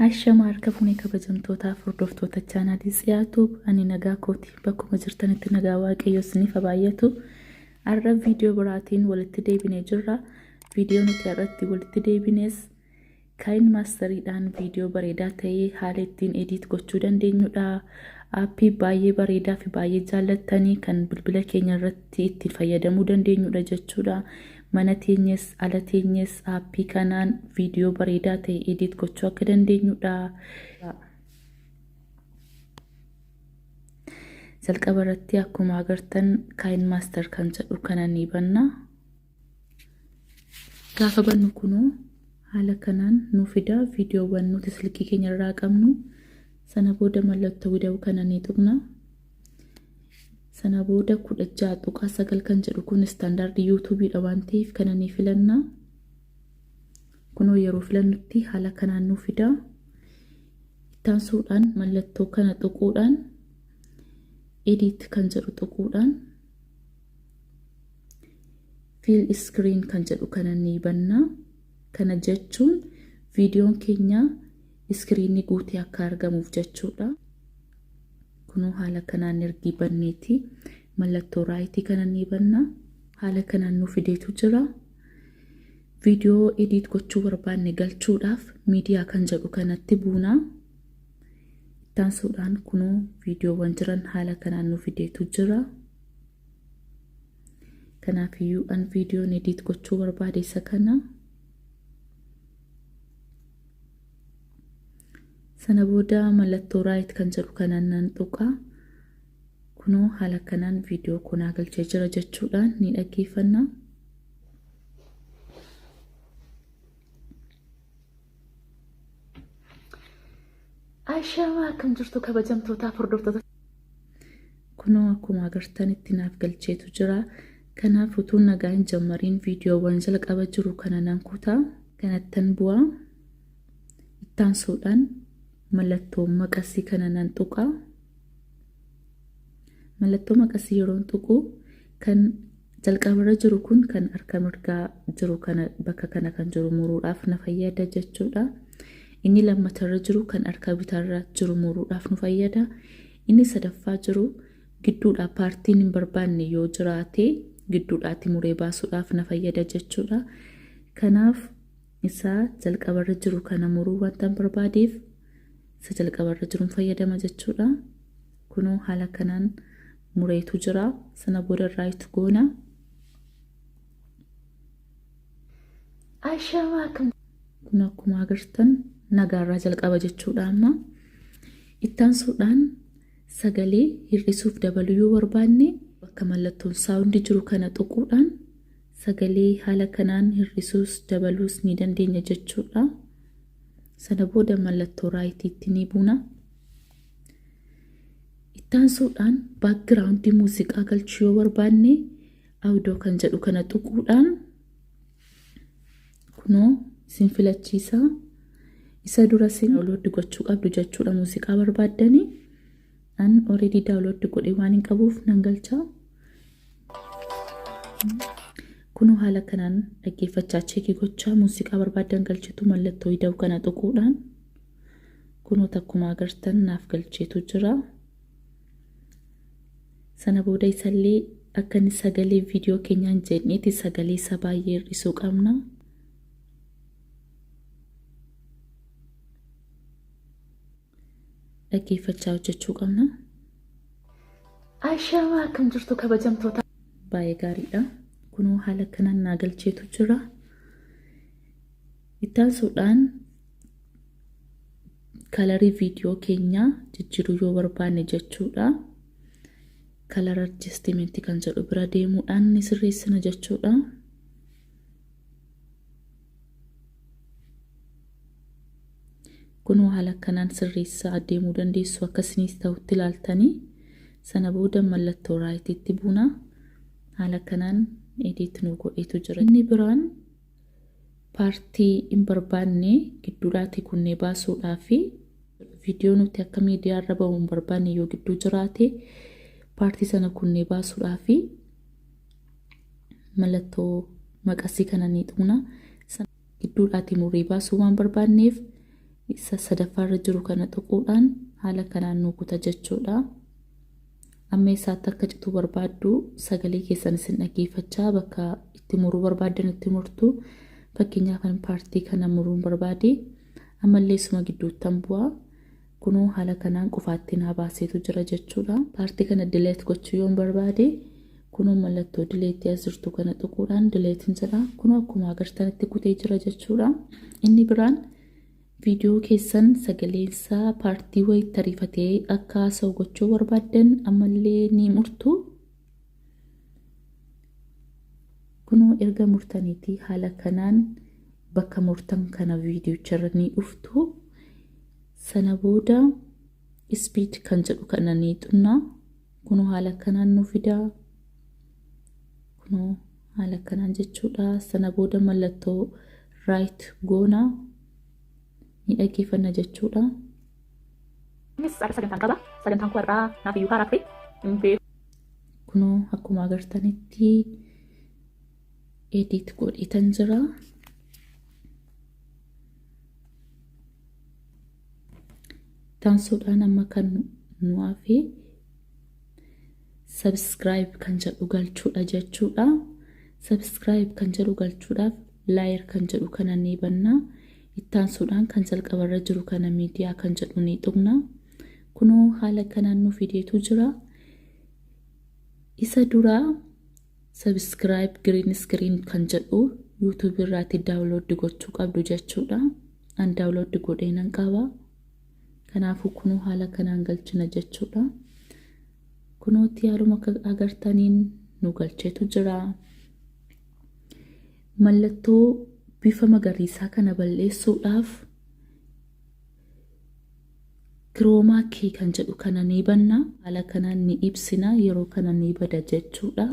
Ashama harka fuunee kabajamtootaaf hordoftoota chaanaalii Tsiyaatuub ani nagaa kooti bakkuma jirtanitti nagaa waaqayyo isiniif haa baay'atu. Har'a viidiyoo biraatiin walitti deebinee jirra. Viidiyoo nuti har'atti walitti deebines KineMasteriidhaan viidiyoo bareedaa ta'ee haala ittiin edit gochuu dandeenyudha. Aappii baay'ee bareedaa fi baay'ee jaallattanii kan bilbila keenya irratti ittiin fayyadamuu dandeenyudha jechuudha. Mana teenyes ala teenyes aappii kanaan viidiyoo bareedaa ta'e edit gochuu akka dandeenyudha. Jalqaba irratti akkuma agartan KineMaster kan jedhu kana ni banna. Gaafa bannu kunoo haala kanaan nu fida viidiyoowwan nuti silkii keenya irraa qabnu. Sana booda mallattoo wida'uu kana ni tuqna. Sana booda 16.9 kan jedhu kun istaandaardii yuutuubiidha waan ta'eef kana ni filanna. Kunoo yeroo filannutti haala kanaan nu fida. Ittaansuudhaan mallattoo kana tuquudhaan edit kan jedhu tuquudhaan fill screen kan jedhu kana ni banna. Kana jechuun viidiyoon keenya iskiriinni guutee akka argamuuf jechuudha. Kunoo haala kanaan ergii banneeti mallattoo raayitii kana ni banna. Haala kanaan nu fideetu jira. Viidiyoo ediit gochuu barbaanne galchuudhaaf miidiyaa kan jedhu kanatti buuna. Ittaansuudhaan kunoo viidiyoowwan jiran haala kanaan nu fideetu jira. Kanaafiyyuu an viidiyoon ediit gochuu barbaade isa kana. Sana booda mallattoo raayit kan jedhu kanaan nan tuqa. Kunoo haala kanaan viidiyoo kunaa galchee jira jechuudhaan ni dhaggeeffanna. Ashamaa akkam jirtu kabajamtootaaf hordoftoota. Kunoo akkuma agartanitti naaf galcheetu jira. Kanaaf utuu nagaa hin jammariin viidiyoowwan jalqaba jiru kana nan kutaa. Kanattan bu'aa. Ittaansuudhaan mallattoo maqasii kana nan tuqa. Mallattoo maqasii yeroon tuqu kan jalqabarra jiru kun kan harka mirgaa jiru kana bakka kana kan jiru muruudhaaf na fayyada jechuudha. Inni lammatarra jiru kan harka bitaarra jiru muruudhaaf nu fayyada. Inni sadaffaa jiru gidduudhaa paartiin hin barbaanne yoo jiraate gidduudhaatti muree baasuudhaaf na fayyada jechuudha. Kanaaf isaa jalqabarra jiru kana muruu wanta barbaadeef isa jalqabarra jiruun fayyadama jechuudha. Kunoo haala kanaan mureetu jira. Sana booda right goona. Ashamaa akkam Kun akkuma agartan nagaarraa jalqaba jechuudha amma. Ittaansuudhaan sagalee hir'isuuf dabaluu yoo barbaanne bakka mallattoon saawundi jiru kana tuquudhaan sagalee haala kanaan hir'isuus dabaluus ni dandeenya jechuudha. Sana booda mallattoo raayitiitti ni buuna. Ittaansuudhaan baakgiraawundii muuziqaa galchuu yoo barbaanne awudoo kan jedhu kana tuquudhaan kunoo isin filachiisa. Isa dura isin daawulooddi gochuu qabdu jechuudha muuziqaa barbaaddanii. An already daawulooddi godhee waan hin qabuuf nan galcha. Kunoo haala kanaan dhaggeeffachaa cheekii gochaa muuziqaa barbaaddan galchitu mallattoo ida'u kana tuquudhaan kunoo takkuma agartan naaf galcheetu jira. Sana booda isallee akka inni sagalee viidiyoo keenyaan jedhneeti sagalee isa baay'ee hir'isuu qabna. Dhaggeeffachaa hojjechuu qabna. Ashamaa akkam jirtu kabajamtoota. Baay'ee gaariidha. Kunoo haala kanaan naa galcheetu jira. Ittaansuudhaan kalarii viidiyoo keenyaa jijjiiruu yoo barbaanne jechuudha. Kalar adjestimentii kan jedhu bira deemuudhaan ni sirreessina jechuudha. Kunoo haala kanaan sirreessaa adeemuu dandeessu akkasinis ta'utti ilaaltanii sana booda mallattoo raayitiitti buuna. Haala kanaan edit nu godhetu jira. Inni biraan paartii hin barbaanne gidduudhaati kunnee baasuudhaa fi viidiyoo nuti akka miidiyaa irra bahu hin barbaanne yoo gidduu jiraate paartii sana kunnee baasuudhaa fi mallattoo maqasii kana ni tuqna. Gidduudhaati murree baasuu waan barbaanneef Isa sadaffaarra jiru kana tuquudhaan haala kanaan nu kuta jechuudha. Amma eessaatti akka citu barbaaddu sagalee keessan isin dhaggeeffachaa bakka itti muruu barbaaddan itti murtu. Fakkeenyaaf kan paartii kana muruun barbaade, ammallee isuma gidduuttan bu'a. Kunoo haala kanaan qofaatti naa baaseetu jira jechuudha. Paartii kana delete gochuu yoon barbaade, kunoo mallattoo delete as jirtu kana tuquudhaan deleteiin jedha. Kunoo akkuma agartanitti kutee jira jechuudha. Inni biraan, viidiyoo keessan sagaleensaa paartii wayii ariifatee akka haasa'u gochuu barbaaddan, ammallee ni murtu. Kunoo erga murtaniitii haala kanaan bakka murtan kana viidiyocharra ni dhuftu. Sana booda speed kan jedhu kana ni xunna. Kunoo haala kanaan nu fida. Kunoo haala kanaan jechuudha. Sana booda mallattoo right goona. Ni dhaggeeffanna jechuudha. Innis har'a sagantaan qaba. Sagantaan koo har'aa naaf iyyuu haaraa ture. Hin beeku. Kunoo akkuma agartanitti edit godheetan jira. Taansuudhaan amma kan nu hafe subscribe kan jedhu galchuudha jechuudha. Subscribe kan jedhu galchuudhaaf layer kan jedhu kana ni banna. Ittaansuudhaan kan jalqabarra jiru kana media kan jedhu ni tuqna. Kunoo haala kanaan nu fideetu jira. Isa duraa subscribe green screen kan jedhu YouTube irraatti download gochuu qabdu jechuudha. An download godhee nan qaba. Kanaafuu kunoo haala kanaan galchina jechuudha. Kunootti haaluma akka agartaniin nu galcheetu jira. Mallattoo bifa magariisaa kana balleessuudhaaf chroma key kan jedhu kana ni banna. Haala kanaan ni ibsina, yeroo kana ni bada jechuudha.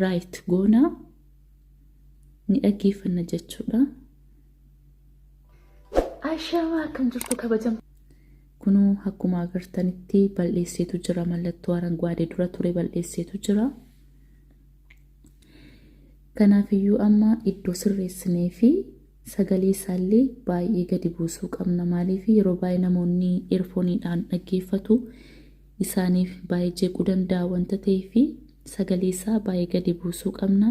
Right goona, ni dhaggeeffanna jechuudha. Ashamaa, akkam jirtu kabajam. Kunoo akkuma agartanitti balleesseetu jira, mallattoo aranguwaadee dura ture balleesseetu jira. Kanaafiyyuu amma iddoo sirreessinee fi sagalee isaallee baay'ee gadi buusuu qabna. Maaliif, yeroo baay'ee namoonni earphoneiidhaan dhaggeeffatu, isaaniif baay'ee jeequu danda'a wanta ta'eef sagalee isaa baay'ee gadi buusuu qabna.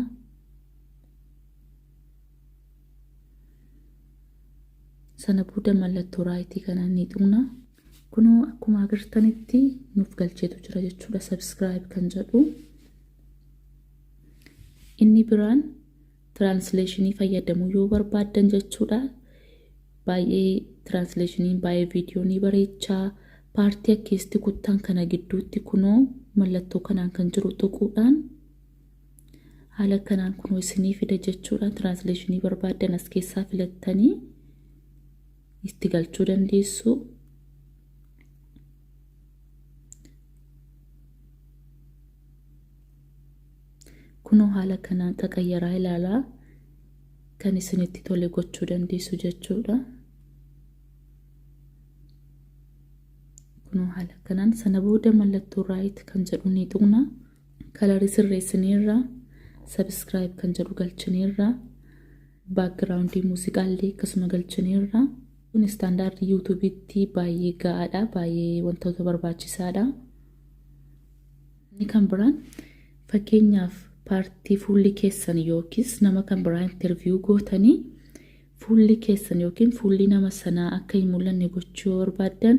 Sana booda mallattoo rightii kana ni tuqna. Kunoo akkuma agartanitti nuuf galcheetu jira jechuudha subscribe kan jedhu. Inni biraan translationii fayyadamuu yoo barbaaddan jechuudha. Baay'ee translationiin baay'ee viidiyoo ni bareechaa. Paartii akkeessitti kuttan kana gidduutti kunoo mallattoo kanaan kan jiru tuquudhaan haala kanaan kunoo isinii fida jechuudha. Translationii barbaaddan as keessaa filattanii itti galchuu dandeessu. Kunoo haala kanaan qaqayyaraa ilaalaa kan isinitti tole gochuu dandeessu jechuudha. Kunoo haala kanaan sana booda mallattoo right kan jedhu ni tuqna. Colorii sirreessineerra, subscribe kan jedhu galchineerra, backgroundii muuziqaallee akkasuma galchineerra. Kun standardii YouTubeitti baay'ee ga'aadha, baay'ee wantoota barbaachisaadha. Inni kan biraan, fakkeenyaaf paartii fuulli keessan yookiis nama kan biraa interview gootanii fuulli keessan yookiin fuulli nama sanaa akka hin mul'anne gochuu yoo barbaaddan,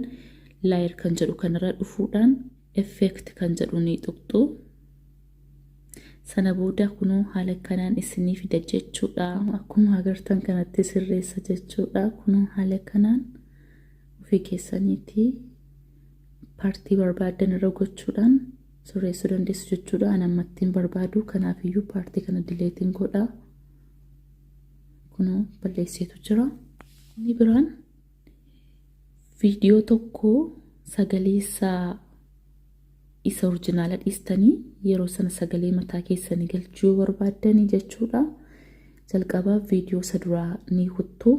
layer kan jedhu kanarra dhufuudhaan effect kan jedhu ni tuqxu. Sana booda kunoo haala kanaan isinii fida jechuudha. Akkuma agartan kanatti sirreessa jechuudha. Kunoo haala kanaan ofii keessaniitii paartii barbaaddan irra gochuudhaan sirreessuu dandeessu jechuudha. Ani ammatti hin barbaadu, kanaafiyyuu paartii kana deleteiin godha. Kunoo balleesseetu jira. Inni biraan, viidiyoo tokko sagalee isaa isa originala dhiistanii yeroo sana sagalee mataa keessanii galchuu yoo barbaaddanii jechuudha. Jalqabaa viidiyoo isa duraa ni kuttu.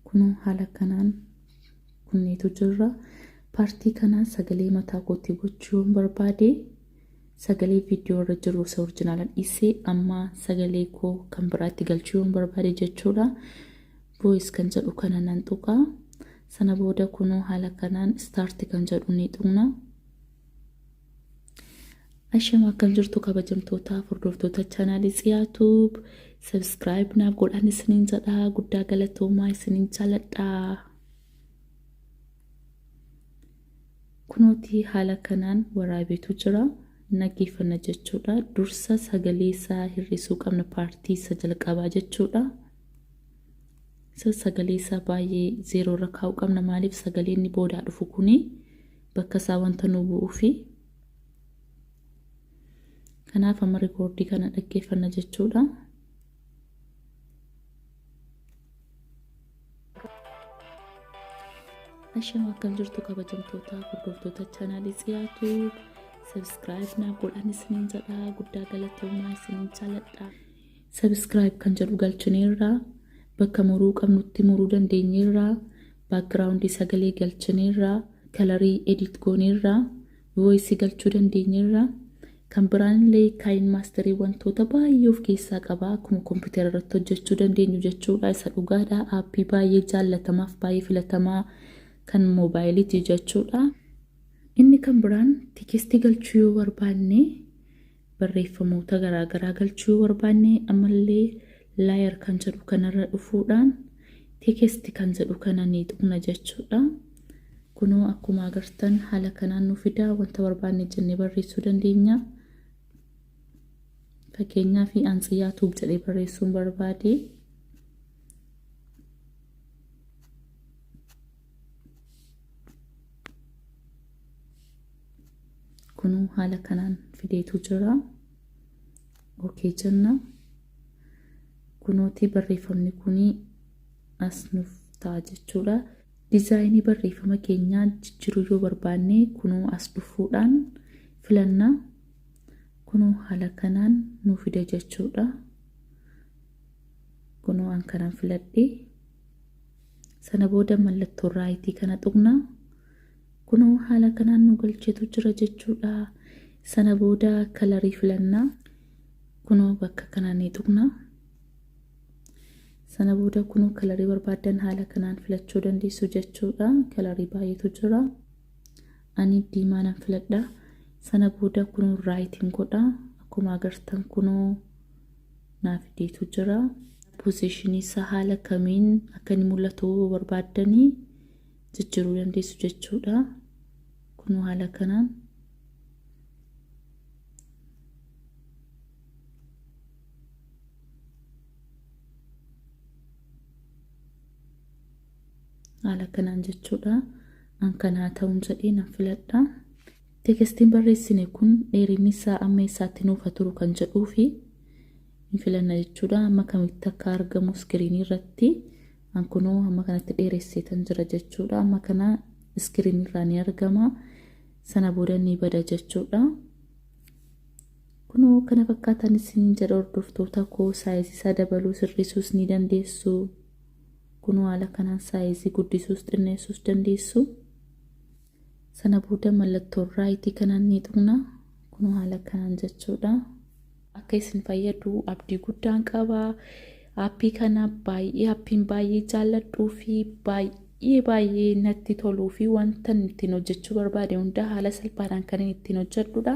Kunoo haala kanaan kunneetu jirra. Paartii kanaan sagalee mataa kootii gochuu yoon barbaade, Sagalee viidiyoo irra jiru isa original dhiisee amma sagalee koo kan biraatti galchuu yoon barbaade jechuudha. Voice kan jedhu kana nan tuqa. Sana booda kunoo haala kanaan start kan jedhu ni tuqna. Ashama, akkam jirtu kabajamtoota hordoftoota chaanaalii Tsiyaatuub? Subscribe naaf godhaan isiniin jedha. Guddaa galatoomaa, isiniin jaaladha. Kunooti haala kanaan waraabeetu jira. Naggeeffanna jechuudha. Dursa sagalee isaa hir'isuu qabna, paartii isa jalqabaa jechuudha. Isa sagalee isaa baay'ee zero irra kaa'uu qabna. Maaliif? Sagalee inni boodaa dhufu kuni bakka isaa wanta nu bu'uufi. Kanaaf amma record kana dhaggeeffanna jechuudha. Ashama, akkam jirtu kabajamtoota hordoftoota chaanaalii Tsiyaatuub? Subscribe naaf godhaan isiniin jedha. Guddaa galatoomaa, isiniin jaaladha. Subscribe kan jedhu galchineerra, bakka muruu qabnutti muruu dandeenyeerra, background sagalee galchineerra, color edit gooneerra, voice galchuu dandeenyeerra. Kan biraan illee KineMaster wantoota baay'ee of keessaa qaba. Akkuma kompiitara irratti hojjechuu dandeenyu jechuudha. Isa dhugaadha. App baay'ee jaallatamaaf baay'ee filatamaa kan moobaayiliiti jechuudha. Inni kan biraan text galchuu yoo barbaanne, barreeffamoota garaagaraa galchuu yoo barbaanne, ammallee layer kan jedhu kanarra dhufuudhaan text kan jedhu kana ni tuqna jechuudha. Kunoo akkuma agartan haala kanaan nu fida. Wanta barbaanne jennee barreessuu dandeenya. Fakkeenyaaf Antsiyaa Tube jedhee barreessuun barbaade. Kunoo haala kanaan fideetu jira. Okay jenna. Kunooti barreeffamni kuni as nuuf ta'a jechuudha. Design barreeffama keenyaa jijjiiruu yoo barbaanne, kunoo as dhufuudhaan filanna. Kunoo haala kanaan nu fida jechuudha. Kunoo an kanaan filadhe. Sana booda mallattoo right kana tuqna. Kunoo haala kanaan nu galcheetu jira jechuudha. Sana booda color filannaa. Kunoo bakka kanaan ni tuqna. Sana booda kunoo color barbaaddan haala kanaan filachuu dandeessu jechuudha. Color baay'eetu jira. Ani diimaa nan filadha. Sana booda kunoo rightiin godha. Akkuma agartan kunoo naaf fideetu jira. Position isaa haala kamiin akka inni mul'atu barbaaddanii jijjiiruu dandeessu jechuudha. Kunoo haala kanaan. Haala kanaan jechuudha. An kanaa ta'uun jedhee nan filadha. Textiin barreessine kun dheerinni isaa amma eessaatti nuuf haa turu kan jedhuu fi hin filanna jechuudha. Amma kamitti akka argamu screen irratti an kunoo amma kanatti dheeresseetan jira jechuudha. Amma kana screen irraa ni argama. Sana booda ni bada jechuudha. Kunoo kana fakkaatan isin jedha, hordoftoota koo. Size isaa dabaluu sirrisuus ni dandeessu. Kunoo haala kanaan size guddisuus xinneessuus dandeessu. Sana booda mallattoo right kanaan ni tuqna. Kunoo haala kanaan jechuudha. Akka isin fayyadu abdii guddaan qaba. App kana baay'ee, appiin baay'ee jaalladhuu fi baay'ee baay'ee natti toluu fi wanta ittiin hojjechuu barbaade hunda haala salphaadhaan kan inni ittiin hojjedhudha.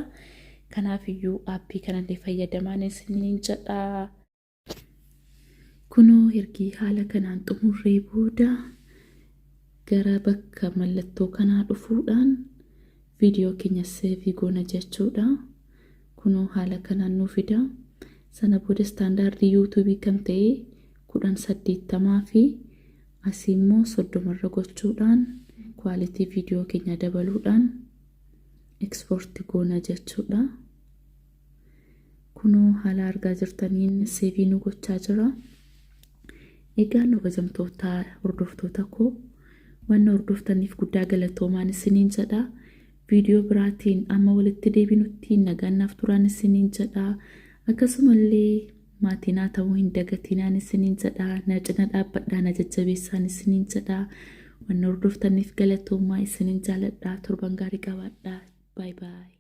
Kanaaf iyyuu app kanallee fayyadamaan isiniin jedha. Kunoo ergii haala kanaan xumurree booda gara bakka mallattoo kanaa dhufuudhaan viidiyoo keenya save goona jechuudha. Kunoo haala kanaan nu fida. Sana booda standard YouTube kan ta'e 1080 fi asii immoo 30rra gochuudhaan quality viidiyoo keenya dabaluudhaan export goona jechuudha. Kunoo haala argaa jirtaniin save nu gochaa jira. Egaa kabajamtoota hordoftoota koo, waan hordoftaniif guddaa galatoomaan isiniin jedha. Viidiyoo biraatiin amma walitti deebinutti nagaan naaf turaan isiniin jedha. Akkasumallee maatii naa ta'uu hin dagatinaan isiniin jedha. Na cina dhaabbadhaa, na jajjabeessaan isiniin jedha. Waan hordoftaniif galatoomaa, isiniin jaaladha. Torban gaarii qabaadhaa. Bye bye.